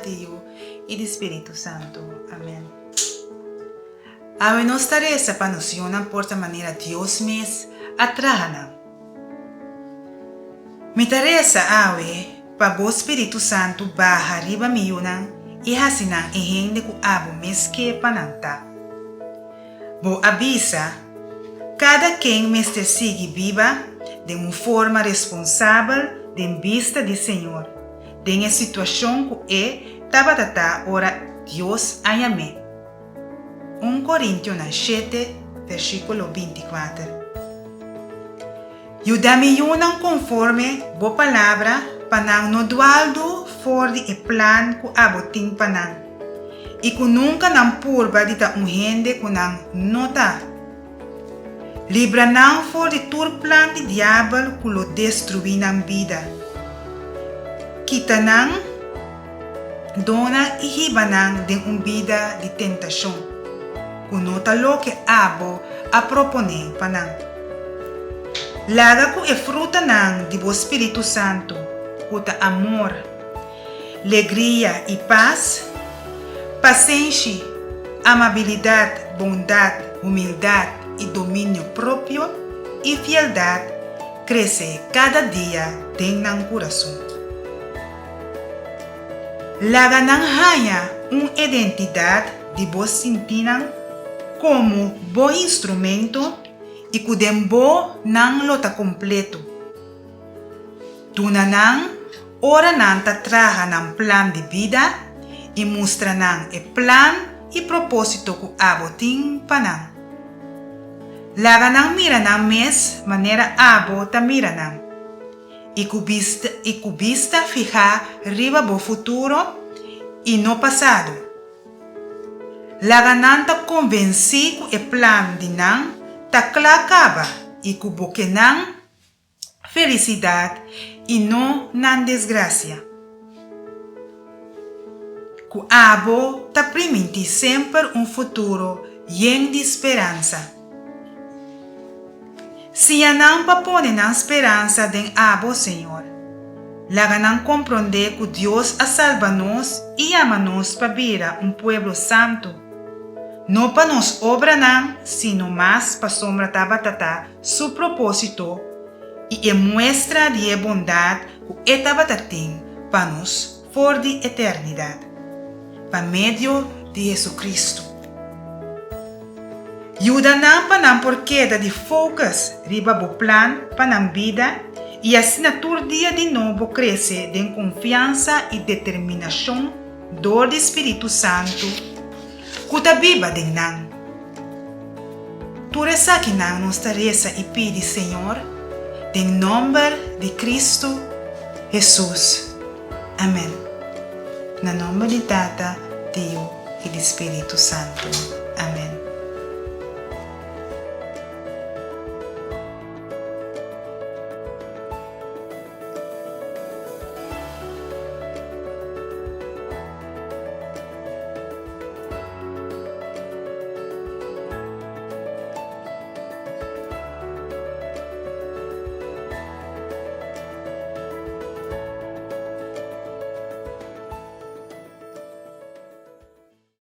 di Yu i di Spiritu Santu. Amen. Awe nos ta resa pa nos yunan por ta manera Dios mes a traha nan. Mi ta resa awe pa bo Spiritu Santu baha riba mi yunan i hasi nan e hende ku abo mes ke pa nan ta. Bo a bisa, Kada ken mester sigui biba den un forma responsabel den bista di Señor, den e situashon ku e tabata ta ora Dios a yam'é. Un Korintionan shete, versíkulo 24. Yuda mi yunan konforme bo palabra pa nan no dualdu for di e plan ku abo tin pa nan, i ku nunka nan purba di ta un hende ku nan no ta. Libra nan for di tur plan di diabel ku lo destruí nan bida. Kita nan dona i hiba nan den un bida di tentashon, ku no ta loke abo a proponé pa nan. Laga ku e frutanan di bo spiritu santu, ku ta amor, legria i pas, pasenshi, amabilidat, bondat, humildat i dominio propio, i fieldat, krese kada dia den nan kurason. Laga nan haña un identidat di bo sintinan komo bo instrumento i ku den bo nan lo ta kompleto. Duna nan ora nan ta traha nan plan di bida i mustra nan e plan i propósito ku abo tin pa nan. Laga nan mira nan mes manera abo ta mira nan. I ku bista i ku bista fihá riba bo futuro i no pasado. Laga nan ta konvensí ku e plan di nan ta kla kaba i ku bo ke nan felisidat i no nan desgrasia. Ku abo ta primintí semper un futuro yen di speransa. Siña nan pa pone nan speransa den abo, Señor. Laga nan komprondé ku Dios a salba nos i yama nos pa bira un pueblo santu, no pa nos obranan, sino mas pasobra tabata ta Su propósito i e muestra di e bondat ku E tabata tin pa nos for di eternidat, pa medio di Hesu-Kristu. Yuda nan pa nan por keda di focus riba bo plan pa nan bida i asina tur dia di nobo krese den konfiansa i determinashon dor di Spiritu Santu ku ta biba den nan. Tur esakinan nos ta resa i pidi Señor den nomber di Kristu Hesus. Amen. Na nomber di Tata, di Yu i di Spiritu Santu. Amen.